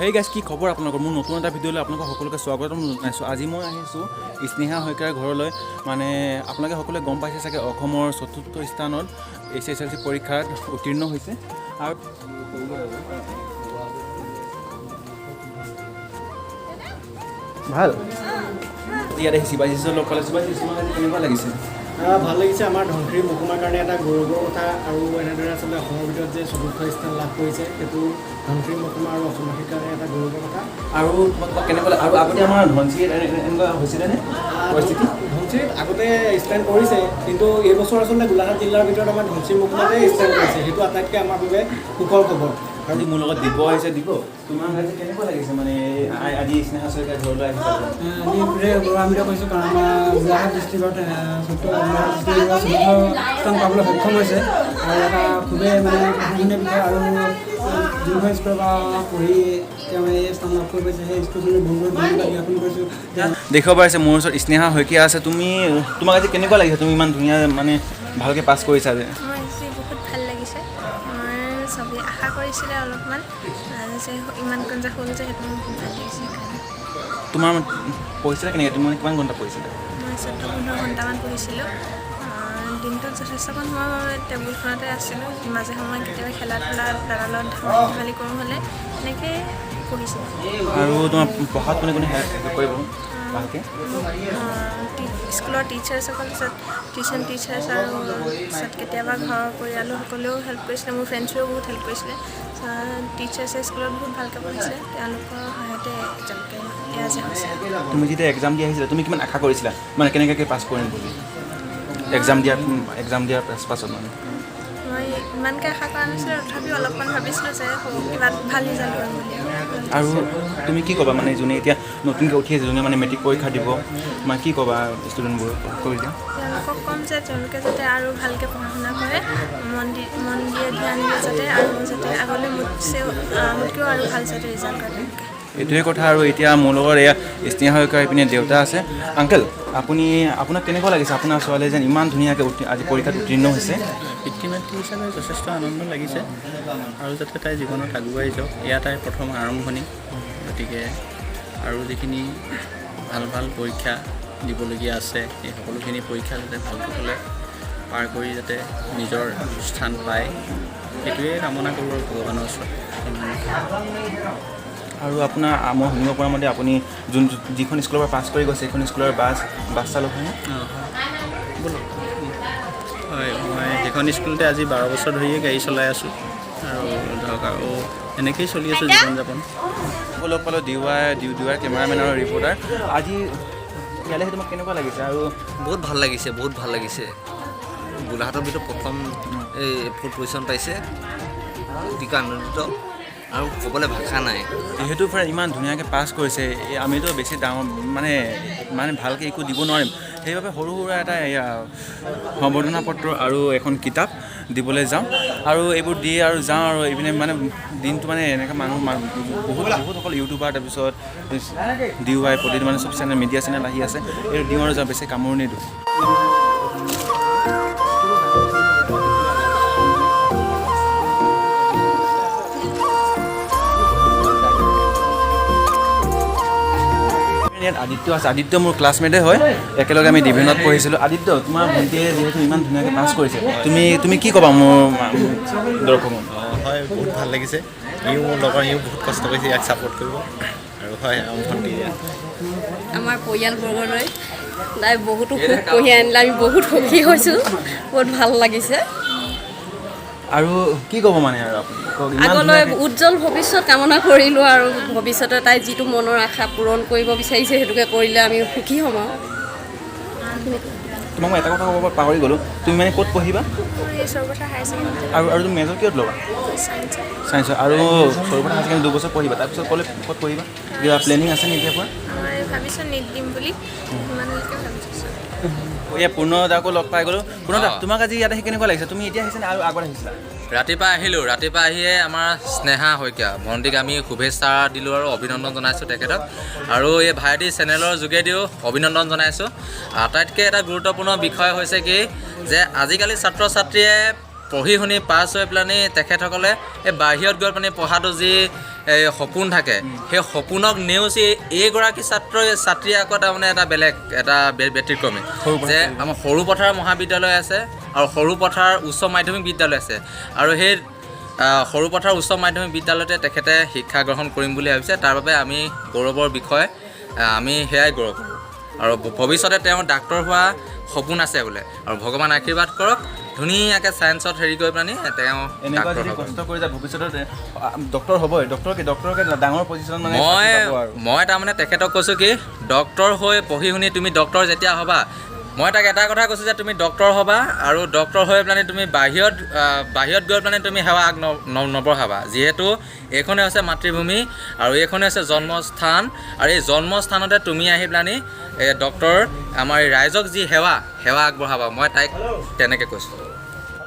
চ' hey guys, কি খবৰ আপোনালোকৰ? মোৰ নতুন এটা ভিডিঅ'লৈ আপোনালোকক সকলোকে স্বাগতম জনাইছোঁ। আজি মই আহিছোঁ স্নেহা শইকীয়াৰ ঘৰলৈ। মানে আপোনালোকে সকলোৱে গম পাইছে চাগে, অসমৰ চতুৰ্থ স্থানত এইচএছএলচি পৰীক্ষাত উত্তীৰ্ণ হৈছে। আৰু ভাল ইয়াত আহি শিৱাজীৰ লগ পালে। শিৱাজী, তোমাক আজি কেনেকুৱা লাগিছে? ভাল লাগিছে। আমাৰ ধনশিৰি মহকুমাৰ কাৰণে এটা গৌৰৱৰ কথা আৰু এনেদৰে আচলতে অসমৰ ভিতৰত যে চতুৰ্থ স্থান লাভ কৰিছে, সেইটো ধনশিৰি মহকুমা আৰু অসমবাসীৰ কাৰণে এটা গৌৰৱৰ কথা। আৰু তোমাক কেনেকুৱা আৰু আগতে আমাৰ ধনশিৰিত এনেকুৱা হৈছিলেনে পৰিস্থিতি? ধনশিৰিত আগতে স্থান কৰিছে, কিন্তু এইবছৰ আচলতে গোলাঘাট জিলাৰ ভিতৰত আমাৰ ধনশিৰি মহকুমাতে স্থান কৰিছে। সেইটো আটাইতকৈ আমাৰ বাবে সুখৰ খবৰ। আজি মোৰ লগত দিব আহিছে। দিব, তোমাক আজি কেনেকুৱা লাগিছে? মানে আজি স্নেহা শইকীয়াৰ ঘৰলৈ আহিছে। আমি খুবেই গৌৰৱান্বিত কৰিছোঁ, কাৰণ আমাৰ গোলাঘাট ডিষ্ট্ৰিক্টত চতুৰ্থ ডিষ্ট্ৰিক্টৰ চতুৰ্থ স্থান পাবলৈ সক্ষম হৈছে আৰু এটা খুবেই মানে প্ৰশংসনীয় বিষয়। আৰু যোনখন স্কুলৰ পৰা পঢ়ি তেওঁ এই স্থান লাভ কৰিব পাৰিছে, সেই স্কুলখনলৈ বহুত বহুত ধন্যবাদ জ্ঞাপন কৰিছোঁ। দেখিব পাৰিছে, মোৰ ওচৰত স্নেহা শইকীয়া আছে। তোমাক আজি কেনেকুৱা লাগিছে? তুমি ইমান ধুনীয়া, মানে ভালকৈ পাছ কৰিছা যে। মোৰ আজি বহুত ভাল লাগিছে। মই চবেই আশা কৰিছিলে অলপমান যে ইমানকণ যে হ'ল যে, সেইটো মোৰ বহুত ভাল লাগিছে সেইকাৰণে। তোমাৰ পঢ়িছিলা কেনেকৈ? তুমি মানে কিমান ঘণ্টা পঢ়িছিলা? মই 14-15 ঘণ্টামান পঢ়িছিলোঁ। দিনটোত যথেষ্টকণ সময় মই টেবুলখনতে আছিলোঁ। মাজে সময়ে কেতিয়াবা খেলা ধূলা, দাদাৰ লগত ধেমালি ধেমালি কৰোঁ হ'লে এনেকৈয়ে পঢ়িছিলোঁ। আৰু তোমাৰ পঢ়াত কোনে কোনে হেল্প কৰিব ভালকৈ? স্কুলৰ টিচাৰ্ছসকল, পিছত টিউশ্যন টিচাৰ্ছ আৰু পিছত কেতিয়াবা ঘৰৰ পৰিয়ালৰ সকলেও হেল্প কৰিছিলে। মোৰ ফ্ৰেণ্ডছেও বহুত হেল্প কৰিছিলে। টিচাৰ্ছে স্কুলত বহুত ভালকৈ পঢ়াইছিলে। তেওঁলোকৰ সহায়তে এতিয়ালৈকে এয়া যে হৈছে। তুমি যেতিয়া এক্সাম দি আহিছিলা, তুমি কিমান আশা কৰিছিলা, মানে কেনেকৈ পাছ কৰিম বুলি এক্সাম দিয়াৰ পাছত মানে? মই ইমানকৈ আশা কৰা নাছিলোঁ, তথাপিও অলপমান ভাবিছিলোঁ যে হ'ব, কিবা ভাল ৰিজাল্ট কৰিম বুলি। আৰু তুমি কি ক'বা, মানে যোনে এতিয়া নতুনকৈ উঠি আছে, যোনে মানে মেট্ৰিক পৰীক্ষা দিব, মানে কি ক'বা ষ্টুডেণ্টবোৰক কৈ দিয়া। তেওঁলোকক ক'ম যে তেওঁলোকে যাতে আৰু ভালকৈ পঢ়া শুনা কৰে, মন দিয়ে, ধ্যান দিয়ে যাতে, আৰু যাতে আগলৈ মোতকৈও আৰু ভাল যাতে ৰিজাল্ট কৰে তেওঁলোকে। এইটোৱে কথা। আৰু এতিয়া মোৰ লগত এয়া স্নেহা শইকীয়াৰ ইপিনে দেউতা আছে। আংকেল, আপোনাক কেনেকুৱা লাগিছে, আপোনাৰ ছোৱালীয়ে যেন ইমান ধুনীয়াকৈ আজি পৰীক্ষাত উত্তীৰ্ণ হৈছে? পিতৃ মাতৃ হিচাপে যথেষ্ট আনন্দ লাগিছে আৰু যাতে তাই জীৱনত আগুৱাই যাওক। এয়া তাইৰ প্ৰথম আৰম্ভণি। গতিকে আৰু যিখিনি ভাল ভাল পৰীক্ষা দিবলগীয়া আছে, এই সকলোখিনি পৰীক্ষা যাতে ভালকৈ হ'লে পাৰ কৰি যাতে নিজৰ স্থান পায়, সেইটোৱে কামনা কৰোঁ আৰু ভগৱানৰ ওচৰত। আৰু আপোনাৰ, মই শুনিব পৰা মতে আপুনি যিখন স্কুলৰ পৰা পাছ কৰি গৈছে, সেইখন স্কুলৰ বাছ চালক হয়নে? অঁ, হয়। ব'লক। হয়, মই সেইখন স্কুলতে আজি 12 বছৰ ধৰিয়ে গাড়ী চলাই আছোঁ আৰু ধৰক আৰু এনেকেই চলি আছোঁ জীৱন যাপন। আকৌ লগ পালোঁ ডিৱাৰ কেমেৰামেন আৰু ৰিপৰ্টাৰ। আজি ইয়ালৈ আহি তোমাক কেনেকুৱা লাগিছে আৰু? বহুত ভাল লাগিছে, বহুত ভাল লাগিছে। গোলাঘাটৰ ভিতৰত প্ৰথম এই ফ'ৰ্থ পজিশ্যন পাইছে। অতিকৈ আনন্দিত আৰু ক'বলৈ ভাষা নাই। যিহেতু ফ্ৰেণ্ড ইমান ধুনীয়াকৈ পাছ কৰিছে, এই আমিতো বেছি ডাঙৰ মানে মানে ভালকৈ একো দিব নোৱাৰিম। সেইবাবে সৰু সুৰা এটা এয়া সম্বৰ্ধনা পত্ৰ আৰু এখন কিতাপ দিবলৈ যাওঁ আৰু এইবোৰ দি আৰু যাওঁ। আৰু এইপিনে মানে দিনটো মানে এনেকৈ মানুহ বহুত বহুত সকল ইউটিউবাৰ, তাৰপিছত ডিৱাই প্ৰতিদিন, মানে চব চেনেল, মিডিয়া চেনেল আহি আছে। এইটো দিওঁ আৰু যাওঁ, বেছি কামোৰ নিদিওঁ। ইয়াত আদিত্য আছে। আদিত্য মোৰ ক্লাছমেটে হয়, একেলগে আমি ডিভিনত পঢ়িছিলোঁ। আদিত্য, তোমাৰ ভণ্টিয়ে যিহেতু ইমান ধুনীয়াকৈ পাছ কৰিছে, তুমি কি ক'বা মোৰ দৰ্শকক? অঁ হয়, বহুত ভাল লাগিছে। ইও মোৰ লগৰ, ইও বহুত কষ্ট কৰিছে। ইয়াক ছাপোৰ্ট কৰিব আৰু হয়, আমাৰ ভণ্টি। আমাৰ পৰিয়ালবৰ্গলৈ তাই বহুতো সুখ কঢ়িয়াই আনিলে। আমি বহুত সুখী হৈছোঁ, বহুত ভাল লাগিছে। আৰু কি ক'ব মানে আৰু আপুনি কওক, ইমান আগলৈ উজ্জ্বল ভৱিষ্যত কামনা কৰিলোঁ আৰু ভৱিষ্যতে তাই যিটো মনৰ আশা পূৰণ কৰিব বিচাৰিছে, সেইটোকে কৰিলে আমি সুখী হ'ম আৰু। তোমাক মই এটা কথা ক'ব পাহৰি গ'লোঁ। তুমি মানে ক'ত পঢ়িবা? এই সৰুপথাৰ হায়াৰ ছেকেণ্ডেৰী। আৰু তুমি মেজৰ কিহত ল'বা? ছায়েন্সত। ছায়েন্সত। আৰু সৰুপথাৰ হায়াৰ ছেকেণ্ডেৰী 2 বছৰ পঢ়িবা, তাৰপিছত ক'লে ক'ত পঢ়িবা? কিবা প্লেনিং আছে নে এতিয়াৰ পৰা? মই ভাবিছোঁ নিট দিম বুলি, সিমানলৈকে ভাবিছোঁ। এয়া পূৰ্ণদাকো লগ পাই গ'লোঁ। পূৰ্ণদা, তোমাক আজি ইয়াত আহি কেনেকুৱা লাগিছে? তুমি এতিয়া আহিছা নে আৰু আগত আহিছিলা? ৰাতিপুৱা আহিলোঁ। ৰাতিপুৱা আহিয়ে আমাৰ স্নেহা শইকীয়া ভণ্টিক আমি শুভেচ্ছা দিলোঁ আৰু অভিনন্দন জনাইছোঁ তেখেতক আৰু এই ভাইটি চেনেলৰ যোগেদিও অভিনন্দন জনাইছোঁ। আটাইতকৈ এটা গুৰুত্বপূৰ্ণ বিষয় হৈছে কি যে আজিকালি ছাত্ৰ ছাত্ৰীয়ে পঢ়ি শুনি পাছ হৈ পেলানি তেখেতসকলে এই বাহিৰত গৈ পেলানি পঢ়াটো যি এই সপোন থাকে, সেই সপোনক নেওচি এইগৰাকী ছাত্ৰই ছাত্ৰীয়ে আকৌ তাৰমানে এটা বেলেগ এটা ব্যতিক্ৰমী যে আমাৰ সৰুপথাৰ মহাবিদ্যালয় আছে আৰু সৰুপথাৰ উচ্চ মাধ্যমিক বিদ্যালয় আছে আৰু সেই সৰুপথাৰ উচ্চ মাধ্যমিক বিদ্যালয়তে তেখেতে শিক্ষা গ্ৰহণ কৰিম বুলি ভাবিছে। তাৰ বাবে আমি গৌৰৱৰ বিষয়, আমি সেয়াই গৌৰৱ কৰোঁ। আৰু ভৱিষ্যতে তেওঁ ডাক্তৰ হোৱা সপোন আছে বোলে আৰু ভগৱান আশীৰ্বাদ কৰক, ধুনীয়াকৈ ছায়েন্সত হেৰি কৰি পেলানি তেওঁ এনেকুৱা ডাক্তৰ যদি হ'ব। কষ্ট কৰি যায়, ভৱিষ্যতত ডক্টৰ হ'বই। ডক্টৰকে ডাঙৰ পজিশ্যন মানে মই চাকৰি পাব আৰু। মই তাৰমানে তেখেতক কৈছোঁ কি, ডক্টৰ হৈ পঢ়ি শুনি তুমি ডক্টৰ যেতিয়া হ'বা, মই তাক এটা কথা কৈছোঁ যে তুমি ডক্টৰ হ'বা আৰু ডক্টৰ হৈ পেলানি তুমি বাহিৰত গৈ পেলানি তুমি সেৱা আগ নবঢ়াবা, যিহেতু এইখনেই হৈছে মাতৃভূমি আৰু এইখনেই হৈছে জন্মস্থান আৰু এই জন্মস্থানতে তুমি আহি পেলানি এই ডক্টৰ আমাৰ এই ৰাইজক যি সেৱা আগবঢ়াবা, মই তাইক তেনেকৈ কৈছোঁ।